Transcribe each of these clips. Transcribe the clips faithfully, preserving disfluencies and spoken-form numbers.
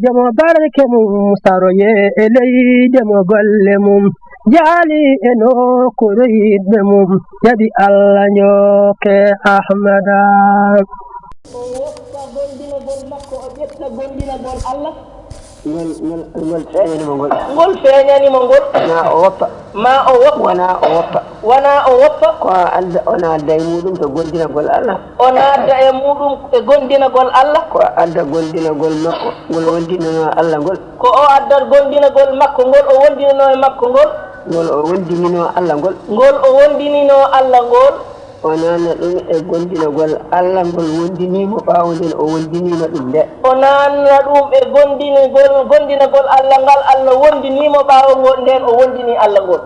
Jamo barke mum saroye e leyde mo golle mum jaali e nokkuure yiɗɓe mum jaɓi Allah njooke Ahmada. O woppa gomɗinagol makko, o ƴetta gomɗinagol Allah. Ngol, ngol, ngol feeñani mo ngol. Ngol feeñani mo ngol. Ma o woppa. Ma o woppa. Wona o woppa. Wona o woppa. Ko a adda, o naadda e muɗum to gomɗinagol Allah. O naadda e muɗum e gomɗinagol Allah. Ko a adda gomɗinagol makko, ngol wondinanoo Allah ngol. Ko o adda gomɗinagol makko ngol o wondinanoo e makko ngol. Ngol o wondinino Allah ngol. Ngol o wondinino Allah ngol. O naanna ɗum e gomɗinagol Allah ngol wondinii mo ɓaawo nden o wondiniima ɗum nde. O naanna ɗum e gomɗinagol, gomɗinagol Allah ngal Allah wondinii mo ɓaawo ngol, nden o wondinii Allah ngol.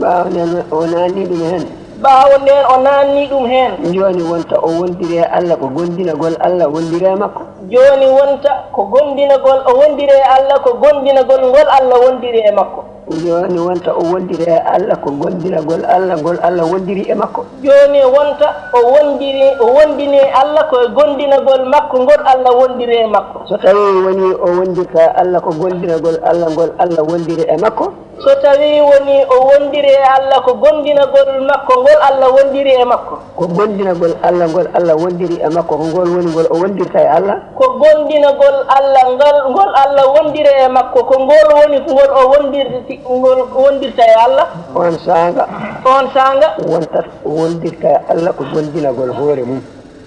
Ɓaawo nden o naanni ɗum heen. Ɓaawo nden o naanni ɗum heen. Jooni wonta o wondiri e Allah ko gomɗinagol Allah wondiri e makko. Jooni wonta ko gomɗinagol, o wondiri e Allah ko gomɗinagol ngol Allah wondiri e makko. Jooni wonta o wondiri e Allah ko gomɗinagol Allah ngol Allah wondiri e makko. Jooni wonta o wondiri, o wondini e Allah ko e gomɗinagol makko ngol Allah wondiri e makko. So tawii wonii o wondirta e Allah ko gomɗinagol Allah ngol Allah wondiri e makko. So tawii wonii o wondiri e Allah ko gomɗinagol makko ngol Allah wondiri e makko. Ko gomɗinagol Allah ngol Allah wondiri e makko, ko ngol woni ngol o wondirta e Allah. Ko gomɗinagol Allah ngal, ngol Allah wondiri e makko, ko ngol woni ngol o wondirti, ngol wondirta e Allah. On saanga. On saanga. Wontat o wondirta e Allah ko gomɗinagol hoore mum.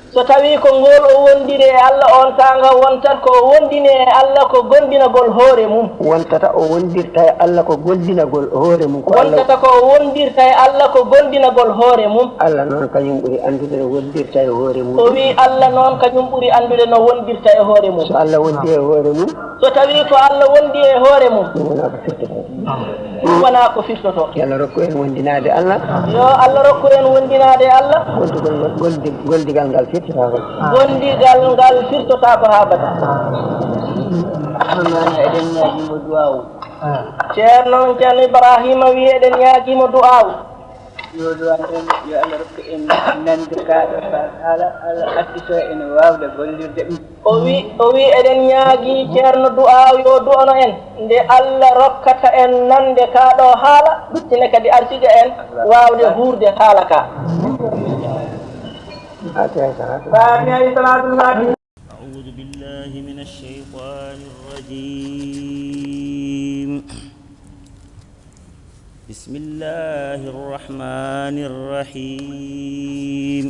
So tawii ko ngol o wondiri e Allah, on saanga wontat ko o wondini e Allah ko gomɗinagol hoore mum. Wontata o wondirta e Allah ko gomɗinagol hoore mum. Ko Allah. Wontata ko o wondirta e Allah ko gomɗinagol hoore mum. Allah noon kañum ɓuri anndude no wondirta e hoore mum. O wii Allah noon kañum ɓuri anndude no wondirta e hoore mum. So Allah wondi e hoore mum. So tawii ko Allah wondi e hoore mum. Ɗum wonaa ko firtata. Ɗum wonaa ko firtoto. Yo Allah rokku en wondinaade Allah. Yo Allah rokku en wondinaade Allah. Goldugol ngol, goldi-, goldigal ngal firtotaako. Goldigal ngal firtotaako haa bata. Hono noon eɗen ñaagii mo duwaawu. Ceerno, Ceerno Ibrahima wii eɗen ñaagii mo duwaawu. Yo duwaan en, yo Allah rokku en nande kaa ɗoo haala, Allah accito en waawde gollirde ɗum. O wi, o wi eɗen ñaagii Ceerno du'aaw yo du'ano en, nde Allah rokkata en nande kaa ɗoo haala, ɗuttine kadi arsude en waawde huurde haala kaa. Faatiha e salaatul faatiha. أعوذ بالله من الشيطان الرجيم. بسم الله الرحمن الرحيم.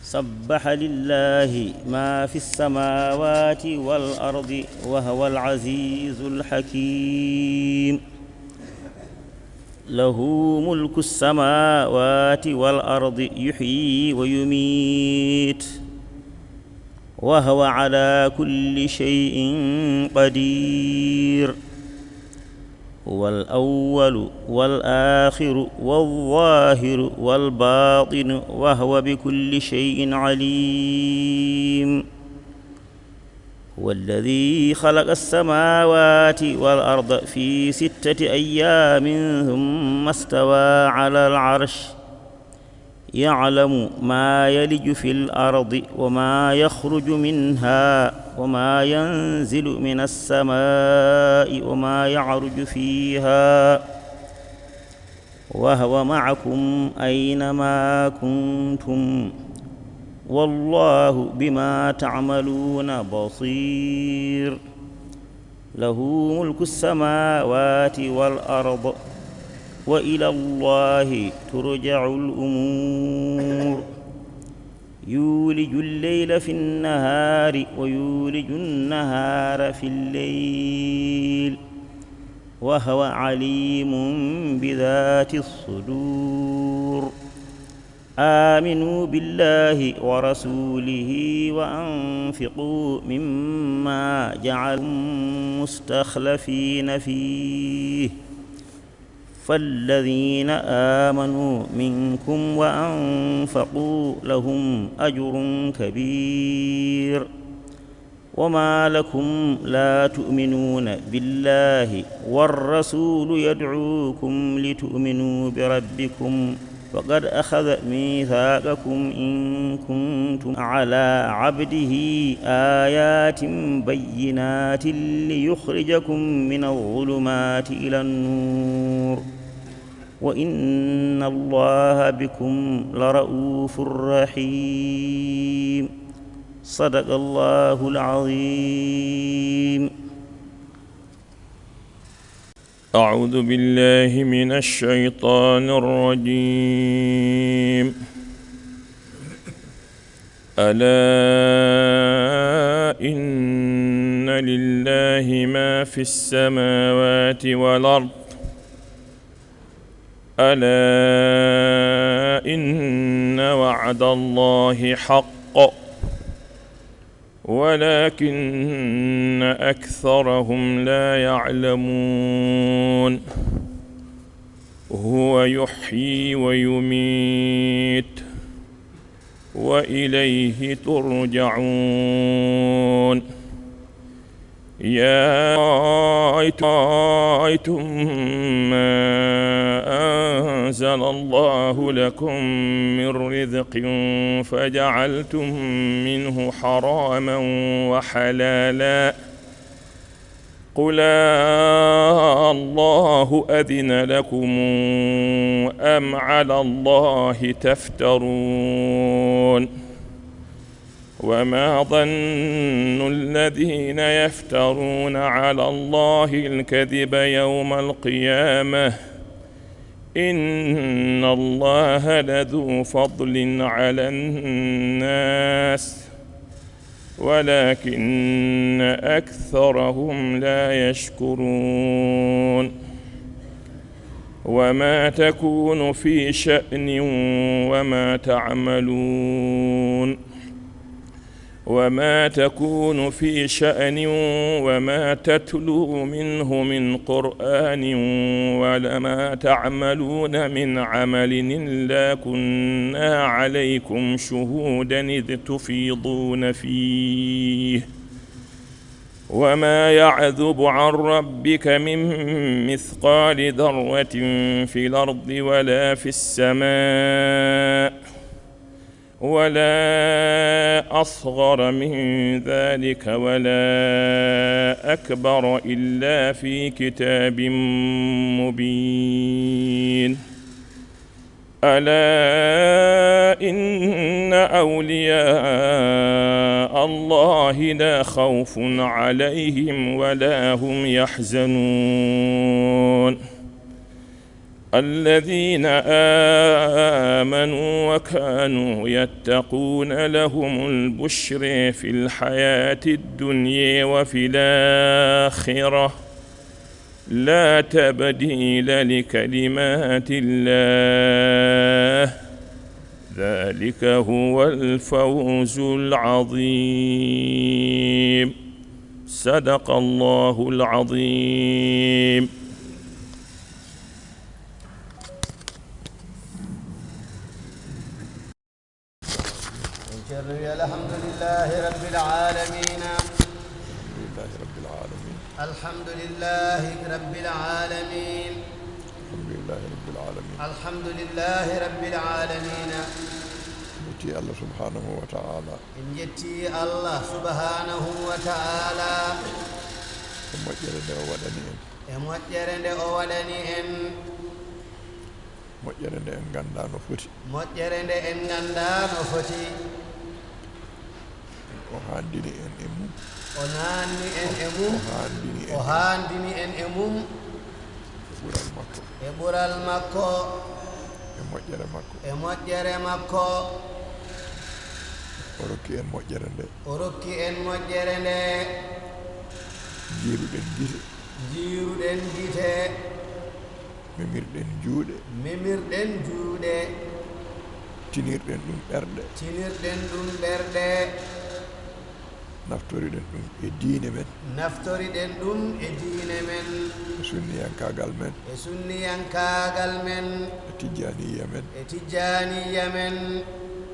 سبح لله ما في السماوات والأرض وهو العزيز الحكيم. له ملك السماوات والأرض يحيي ويميت وهو على كل شيء قدير. هو الأول والآخر والظاهر والباطن وهو بكل شيء عليم. هو الذي خلق السماوات والأرض في ستة أيام ثم استوى على العرش. يعلم ما يلج في الأرض وما يخرج منها وما ينزل من السماء وما يعرج فيها وهو معكم أينما كنتم والله بما تعملون بصير. له ملك السماوات والأرض وإلى الله ترجع الأمور. يولج الليل في النهار ويولج النهار في الليل وهو عليم بذات الصدور. آمنوا بالله ورسوله وأنفقوا مما جعلكم مستخلفين فيه فالذين آمنوا منكم وأنفقوا لهم أجر كبير. وما لكم لا تؤمنون بالله والرسول يدعوكم لتؤمنوا بربكم وقد أخذ ميثاقكم إن كنتم على عبده آيات بينات ليخرجكم من الظلمات إلى النور وإن الله بكم لرءوف رحيم. صدق الله العظيم. أعوذ بالله من الشيطان الرجيم. ألا إن لله ما في السماوات والأرض. ألا إن وعد الله حق. ولكن أكثرهم لا يعلمون. هو يحيي ويميت وإليه ترجعون. يا أيتم ما أنزل الله لكم من رزق فجعلتم منه حراما وحلالا. قل آه الله أذن لكم أم على الله تفترون. وما ظن الذين يفترون على الله الكذب يوم القيامة إن الله لذو فضل على الناس ولكن أكثرهم لا يشكرون. وما تكون في شأن وما تعملون وما تكون في شأن وما تتلو منه من قرآن وما تعملون من عمل إلا كنا عليكم شهودا إذ تفيضون فيه وما يعزب عن ربك من مثقال ذرة في الأرض ولا في السماء ولا أصغر من ذلك ولا أكبر إلا في كتاب مبين. ألا إن أولياء الله لا خوف عليهم ولا هم يحزنون. الذين آمنوا وكانوا يتقون لهم البشر في الحياة الدنيا وفي الآخرة لا تبديل لكلمات الله ذلك هو الفوز العظيم. صدق الله العظيم. الحمد لله رب العالمين. الحمد لله رب العالمين. الحمد لله رب العالمين. الحمد لله رب العالمين. الحمد لله رب العالمين. En njetti Allah subhanahu wa ta'ala. En njetti Allah subhanahu wa ta'ala. E moƴƴere nde o waɗani en. E moƴƴere nde o waɗani en. Moƴƴere nde en nganndaa no foti. Moƴƴere nde en nganndaa no foti. O haandini en e mum. O naanni en e mum. O haandini en. O haandini en e mum. E ɓural makko. E ɓural makko. E moƴƴere makko. E moƴƴere makko. O rokki en moƴƴere nde. O rokki en moƴƴere nde. Njiiruɗen gite. Njiiruɗen gite. Memirɗen juuɗe. Memirɗen juuɗe. Tinirɗen ɗum ɓerɗe. Tinirɗen ɗum ɓerɗe. Naftoriɗen ɗum e diine men. Naftoriɗen ɗum e diine men. E sunniyankaagal men. E sunniyankaagal men. E tijjaaniya men. E tijjaaniya men.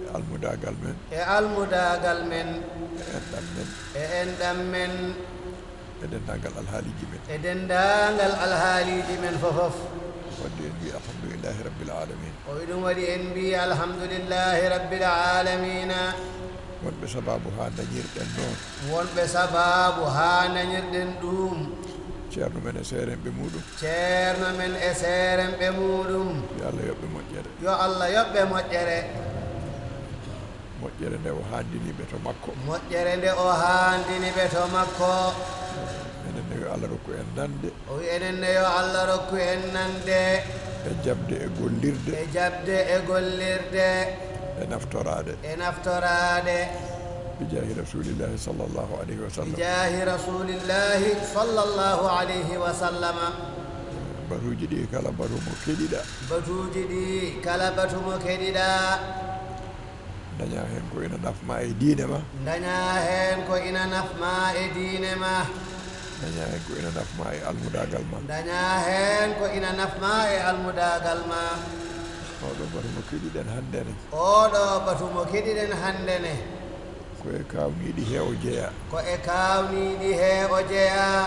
E almudaagal men. E almudaagal men. E enɗam men. E enɗam men. E denndaangal alhaaliiji men. E denndaangal alhaaliiji men fofof. Wadde En mbi alhamdulillahi rabbil alamin. O wi ɗum waɗi en mbi alhamdulillahi rabbil alamina. Wonɓe sababu haa dañirɗen noon. Wonɓe sababu haa dañirɗen ɗum. Ceerno men e seerenɓe muɗum. Ceerno men e seerenɓe muɗum. Yo Allah yoɓɓe moƴƴere. Yo Allah yoɓɓe moƴƴere. Moƴƴere nde o haandini ɓe to makko. Moƴƴere nde o haandini ɓe to makko. Enen ne yo Allah rokku en nande. O wi enen ne yo Allah rokku en nande. E jaɓde e gollirde. E jaɓde e gollirde. E naftoraade. E naftoraade. Bi jaahi Rasulillahi sallallahu alayhi wa sallam. Bi jaahi Rasulillahi sallallahu alayhi wa sallama. Batuuji ɗi kala batu mo keɗiɗa. Batuuji ɗi kala batu mo keɗiɗa. Dañaa heen ko ina nafma e diine ma. Dañaa heen ko ina nafma e diine ma. Dañaa heen ko ina nafma e almudaagal ma. Dañaa heen ko ina nafma e almudaagal ma. Oɗo batu mo keɗiɗen hannde ne. Oɗo batu mo keɗiɗen hannde ne. Ko e kaawniiɗi he o jeyaa. Ko e kaawniiɗi he o jeyaa.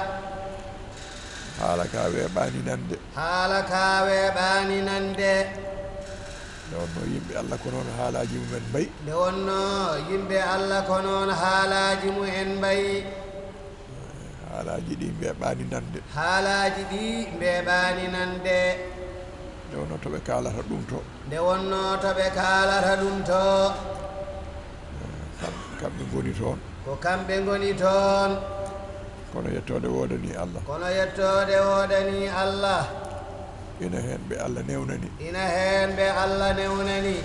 Haala ka weeɓaani nande. Haala ka weeɓaani nande. Nde wonno yimɓe Allah ko noon haalaaji mumen mbayi. Nde wonno yimɓe Allah ko noon haalaaji mumen mbayi. Haalaaji ɗi mbeeɓaani nande. Haalaaji ɗi mbeeɓaani nande. Nde wonno to ɓe kaalata ɗum to. Nde wonno to ɓe kaalata ɗum to. Kam-, kamɓe ngoni toon. Ko kamɓe ngoni toon. Kono yettoode woodanii Allah. Kono yettoode woodanii Allah. Ina heen ɓe Allah newnani. Ina heen ɓe Allah newnani.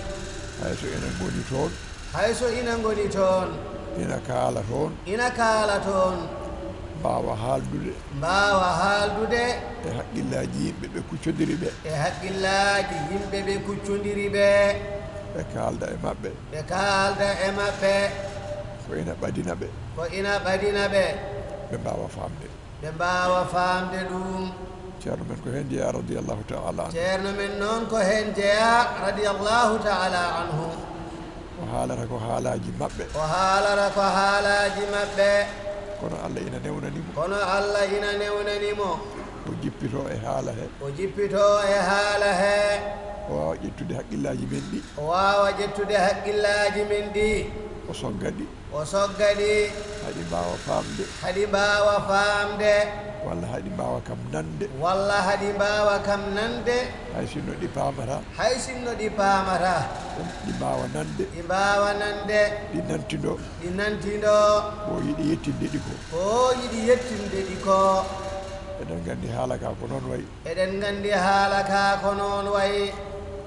Hay so ina ngoni toon. Hay so ina ngoni toon. Ina kaala toon. Ina kaala toon. Mbaawa haaldude. Mbaawa haaldude. E haqqillaaji yimɓe ɓe kuccondiri ɓe. E haqqillaaji yimɓe ɓe kuccondiri ɓe. Ɓe kaalda e maɓɓe. Ɓe kaalda e maɓɓe. Ko ina ɓadina ɓe. Ko ina ɓadina ɓe. Ɓe mbaawa faamde. Ɓe mbaawa faamde ɗum. Ceerno men ko heen jeyaa, radiyallahu ta'ala anhu. Ceerno men noon ko heen jeyaa, radiyallahu ta'ala anhu. O haalata ko haalaaji maɓɓe. O haalata ko haalaaji maɓɓe. Kono Allah ina newnani mo. Kono Allah ina newnani mo. O jippito e haala he. O jippito e haala he. O waawa ƴettude haqqillaaji men ɗi. O waawa ƴettude haqqillaaji men ɗi. O sogga ɗi. O sogga ɗi. Haɗi mbaawa faamde. Haɗi mbaawa faamde. Walla haɗi mbaawa kam nande. Walla haɗi mbaawa kam nande. Hay sinno ɗi paamata. Hay sinno ɗi paamata. Ɗi mbaawa nande. Ɗi mbaawa nande. Ɗi nantindo. Ɗi nantindo. Ko yiɗi yettinde ɗi ko. Ko yiɗi yettinde ɗi ko. Eɗen nganndi haala ka ko noon wayi. Eɗen nganndi haala ka ko noon wayi.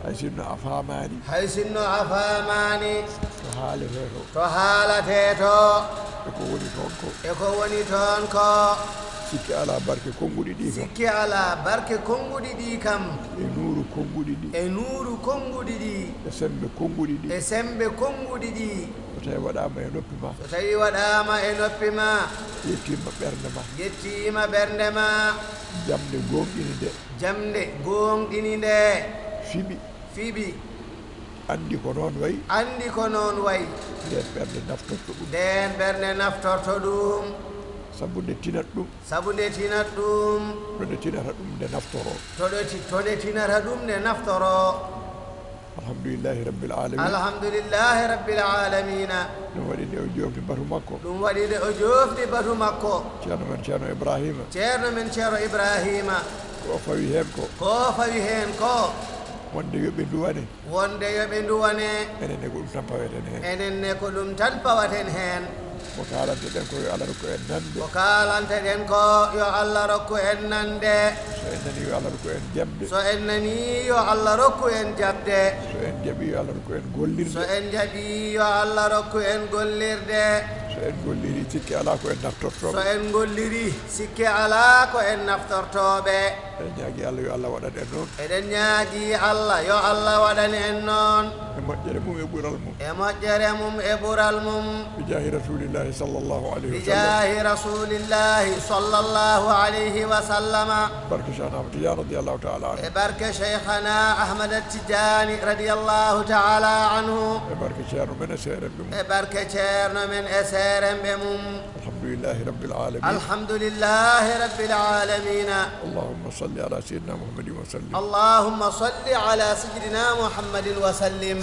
Hay sinno a faamaani. Hay sinno a faamaani. To haaletee to. To haalatee to. E ko woni toon ko. E ko woni toon ko. Sikke alaa barke konnguɗi ɗi kam. Sikke alaa barke konnguɗi ɗi kam. E nuuru konnguɗi ɗi. E nuuru konnguɗi ɗi. E semmbe konnguɗi ɗi. E semmbe konnguɗi ɗi. So tawii waɗaama e noppi ma. So tawii waɗaama e noppi ma. Yettiima ɓernde ma. Yettiima ɓernde ma. Jamnde gooŋɗini nde. Jamnde gooŋɗini nde. Fiɓi. Fiɓi. Anndi ko noon wayi. Anndi ko noon wayi. Ndeen ɓernde naftorto ɗum. Ndeen ɓernde naftorto ɗum. Sabu nde tinat ɗum. Sabu nde tinat ɗum. To nde tinata ɗum nde naftoro. To nde ti-, to nde tinata ɗum nde naftoro. Alhamdulillahi rabbil alamin. Alhamdulillahi rabbil alamina. Ɗum waɗi nde o joofni batu makko. Ɗum waɗi nde o joofni batu makko. Ceerno men Ceerno Ibrahima. Ceerno men Ceerno Ibrahima. Ko o fawi heen ko. Ko o fawi heen ko. Wonde yo ɓe nduwane. Wonde yo ɓe nduwane. Enen ne ko ɗum tan pawaten heen. Enen ne ko ɗum tan pawaten heen. Ko kaalanteɗen ko yo Allah rokku en nande. Ko kaalanteɗen ko yo Allah rokku en nande. So en nanii yo Allah rokku en jaɓde. So en nanii yo Allah rokku en jaɓde. So en jaɓii yo Allah rokku en gollirde. So en jaɓii yo Allah rokku en gollirde. So en gollirii sikke alaa ko en naftortooɓe. So en gollirii sikke alaa ko en naftortooɓe. Eɗen ñaagii Allah yo Allah waɗan en noon. Eɗen ñaagii Allah yo Allah waɗan en noon. E moƴƴere mum e ɓural mum. E moƴƴere mum e ɓural mum. Bi jaahi Rasulillahi sallallahu alayhi wa sallam. Bi jaahi Rasulillahi sallallahu alayhi wa sallama. Barke Cheikhna Ahmad Tidiane radiyallahu ta'ala anhu. E barke Cheikhna Ahmad Tidiane radiyallahu ta'ala anhu. E barke Ceerno men e seerenɓe mum. E barke Ceerno men e seerenɓe mum. Alhamdulillah. لله رب العالمين. الحمد لله رب العالمين. اللهم صل على سيدنا محمد وسلم. اللهم صل على سيدنا محمد وسلم.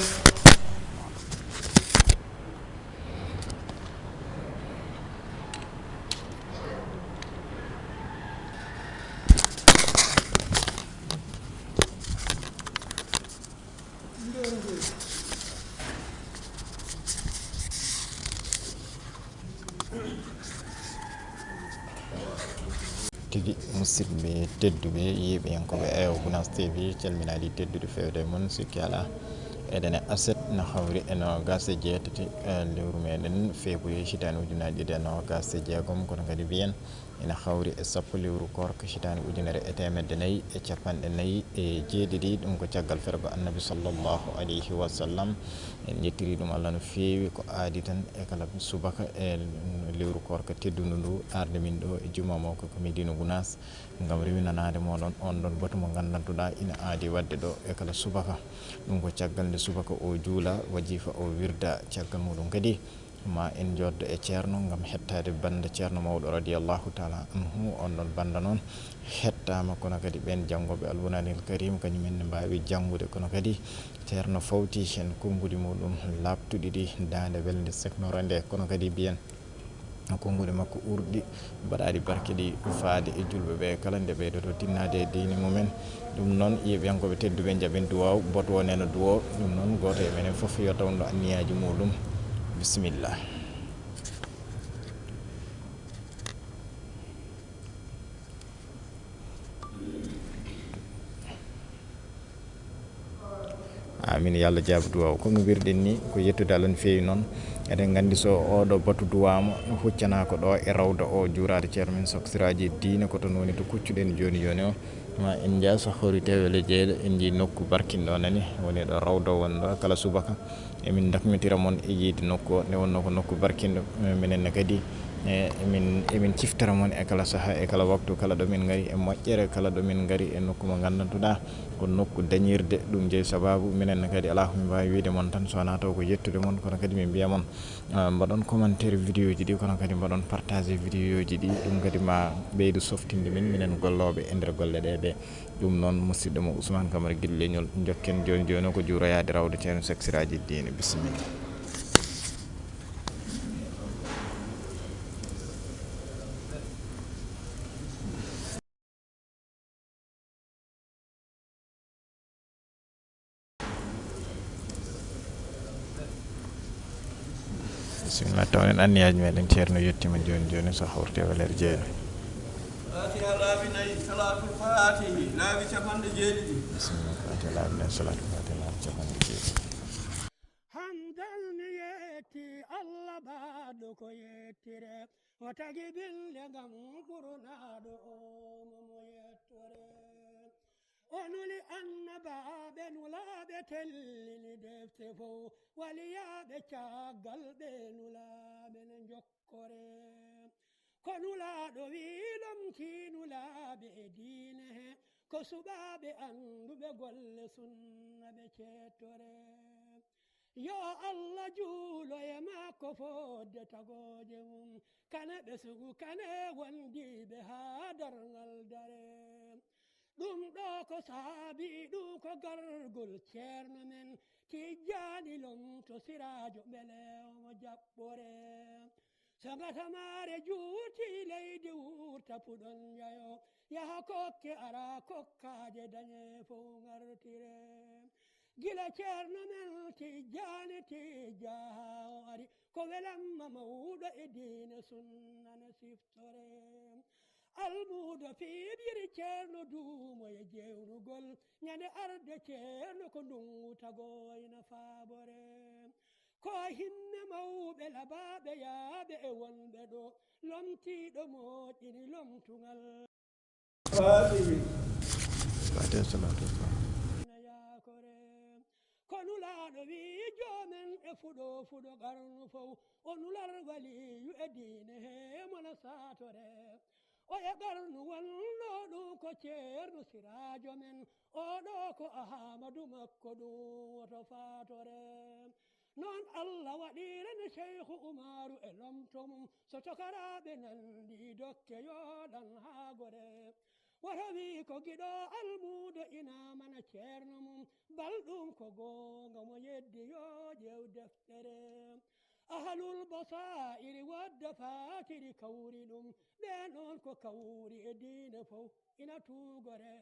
Tigi, musidɓe tedduɓe, yeeɓiyankooɓe Ayo Gunaas T V, calminaaɗi tedduɗi feewde e mon, sikki alaa. Eɗen e aset no hawri e noogaas e jeetati, eh, lewru meɗen février, hitaande ujunaaji ɗiɗi e noogaas e jeegom, kono kadi mbiyen ina hawri e sappo lewru koorka hitaande ujunere e teemedde nayi e capanɗe nayi e jeeɗiɗi. Ɗum ko caggal fergo Annabi sallallahu alayhi wa sallam. En njettiri ɗum Allah no feewi, ko aadi tan e kala subaka e lewru koorka teddundu ndu, arde min ɗo e juma mawka ko Medina Gunaas, ngam rewinanaade moɗon on ɗon batu mo nganndantuɗaa ina aadi waɗde ɗo e kala subaka. Ɗum ko caggal nde subaka o juula, wajifa o wirda, caggal muɗum kadi ma en njooddo e ceerno ngam hettaade bannda ceerno mawɗo radiyallahu taala anhu. On ɗon bannda noon hettaama, kono kadi ɓeen janngooɓe Alqur'aanil Kariim, kañum en ne mbaawi janngude, kono kadi ceerno fawti heen konguɗi muɗum laaɓtuɗi ɗi, daande welde seknore nde, kono kadi mbiyen konguɗi makko urɗi, mbaɗaaɗi barke ɗi faade e julɓe ɓe kala nde ɓeydoto tinnaade e diine mumen. Ɗum noon, yeeɓiyankooɓe tedduɓe, njaɓen duwaaw, batu o nena duwo. Ɗum noon, gooto e menen fof yo tawndo anniyaaji muɗum. Bisimilla. Amin, yo Allah jaab duwaaw. Ko no mbirɗen ni, ko yettude Allah no feewi noon. Eɗen nganndi so oɗo batu duwaama, huccana ko ɗo e rawda o, juuraade ceerno men, soktiraaji diine, ko toon woni to kuccuɗen jooni jooni o. Ma en njaa so hawri tewele jeeɗo, en njii nokku barkinɗo nani, woni ɗo rawda woni ɗo kala subaka. Emin dakmitira mon e yiide nokku o, nde wonnoo ko nokku barkinɗo. Minen ne kadi, e, emin, emin ciftora mon e kala sahaa, e kala waktu, kala ɗo min ngari e moƴƴere, kala ɗo min ngari e nokku mo nganndantuɗaa ko nokku dañirde. Ɗum jeyi sabaabu, minen ne kadi alaa ko min mbaawi wiyde mon tan, so wonaa taw ko yettude mon, kono kadi min mbiya mon, ah, mbaɗon commentaire vidéo ji ɗi, kono kadi mbaɗon partage vidéo ji ɗi. Ɗum kadi ma ɓeydu softinde min, minen gollooɓe e nder golle ɗe ɓe. Ɗum noon, musidɗo mo Ousmane Camara Gille Leñol, njokken jooni jooni o ko juuroyaade rawde ceerno Seksiraaji Diine. Bisimilla. Bisimilla, tawon en anniyaaji meɗen, ceerno yettima jooni jooni, so hawrte weleer jeeɗo. Fatiha laabi nayi, salaatul faatihi laabi capanɗe jeeɗiɗi. Bisimilla, Fatiha laabi nayi, salaatul faatihi laabi capanɗe jeeɗiɗi. Hamdan mi yetti Allah baɗɗo ko yettire, o tagi binde ngam ɓurnaaɗo o mo mo yettore. O nuli annabaaɓe nulaaɓe, tellini defte fof, waliyaaɓe caggal ɓe nulaaɓe ne njokkore. Ko nulaaɗo wi lomti nulaaɓe e diine he, ko suɓaaɓe annduɓe golle sunna ɓe ceettore. Yo Allah juulo e makko fodde tagooje mum, kane ɓe sugu, kane wondiiɓe haa darngal dare. Ɗum ɗo ko saabi ɗum ko gargol ceerno men Tijjaani Lomto Siraajo, mbele omo jaɓɓore. So ngatamaare juuti leydi wurta puɗon njayo, yaha kokke ara kokkaaje dañe fof ngartire. Gila ceerno men Tijjaani Tijja haa o ari, ko welamma mawɗo e diine sunna ne siftore. Almuudo fiɓiri ceerno duumo e jeewnugol, ñande arde ceerno ko ndungu tagoyna faabore. Ko hinne mawɓe labaaɓe yaaɓe e wonɓe ɗo, lomtiiɗo moƴƴini lomtungal. Faatihi. Faatiha, salaatul faatiha. Yaakore. Ko nulaaɗo wii joomen e fuɗo fuɗo qarnu fow, o nular waliyu e diine he mona saatore. O e qarnu wonno ɗum ko ceerno siraajo men, oɗo ko Ahamadu makko ɗum woto faatore. Noon Allah waɗirani Seyku Umaru e lomto mum, so tokaraaɓe nanndi dokke yooɗan haa gore. Woto wii ko giɗo almuudo ina mana ceerno mum, bal ɗum ko goonga mo yeddi yo ƴeew deftere. Ahalul basaa'iri wadda faatiri kawri ɗum, ɓe noon ko kawri e diine fof ina tuugore.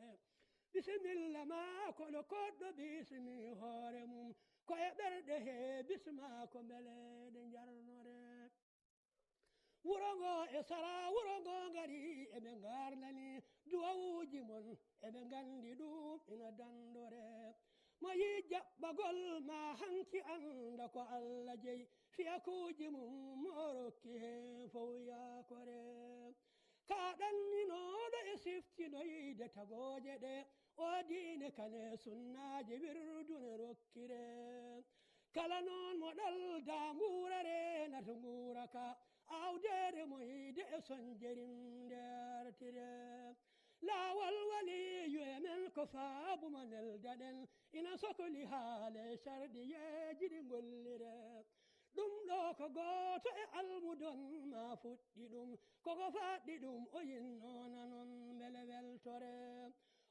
Bisimilla ma kono koɗɗo bismi hoore mum, ko e ɓerɗe he bisma ko mbele ɗe njarnore. Wuro ngo e sara wuro ngo ngari eɓe ngarnani duwawuji mon, eɓe nganndi ɗum ina dandore. Mo yi jaɓɓagol ma hanki annda ko Allah jeyi, fiyakuuji mum mo rokki he fof yakore. Ka ɗanninooɗo e siftinoyde tagooje ɗe, o diine kane sunnaaji wirdune rokkire. Kala noon mo ɗalda nguura reenata nguura ka, awdeere moyde e sonjerim ndertire. Laawol waliyu e men ko faabu mo neldaɗen, ina sokoli haale sarɗiyeeji ɗi ngollire. Ɗum ɗo ko gooto e almudon ma fuɗɗi ɗum, koko faɗɗi ɗum o yinno nanon mbele weltore.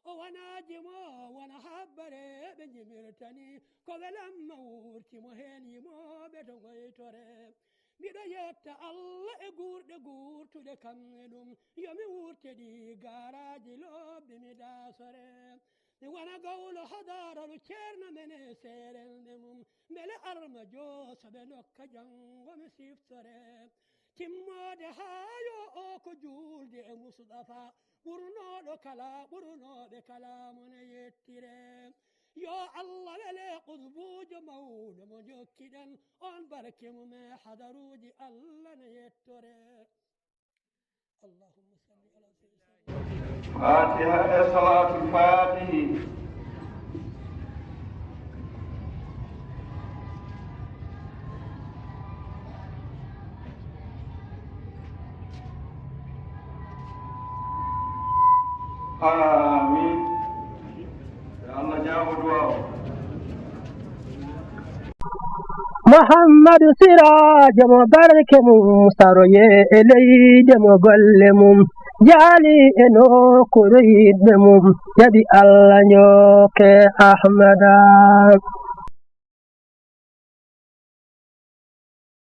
O wonaaji mo wona habbare ɓe njimirtani, ko welamma wurti mo heen yimooɓe to ngoytore. Miɗo yetta Allah e guurɗe guurtuɗe kam e ɗum, yo mi wurte ɗi gaaraaji lobbi mi daasore. Mi wona gawlo hadaralu ceerno men e seerenɓe mum, mbele arma joo so ɓe ndokka janngo mi siftore. Timmoode haa yo o ko juulde e Mustafa, ɓurnooɗo kala ɓurnooɓe kala mo ne yettire. Yo Allah wele qutbuujo mawɗo mo jokkiɗen, on barke mum e hadaruuji Allah ne yettore. Allahumma salli ala sayyidina. Fatiha e salatul fatihi. Amin. Yo Allah jaabo du'a o. Muhammadu Siraajo mo barke mum saroye e leyde mo golle mum jaali e nokkuure yiɗɓe mum jaɓi Allah njokke Ahmada.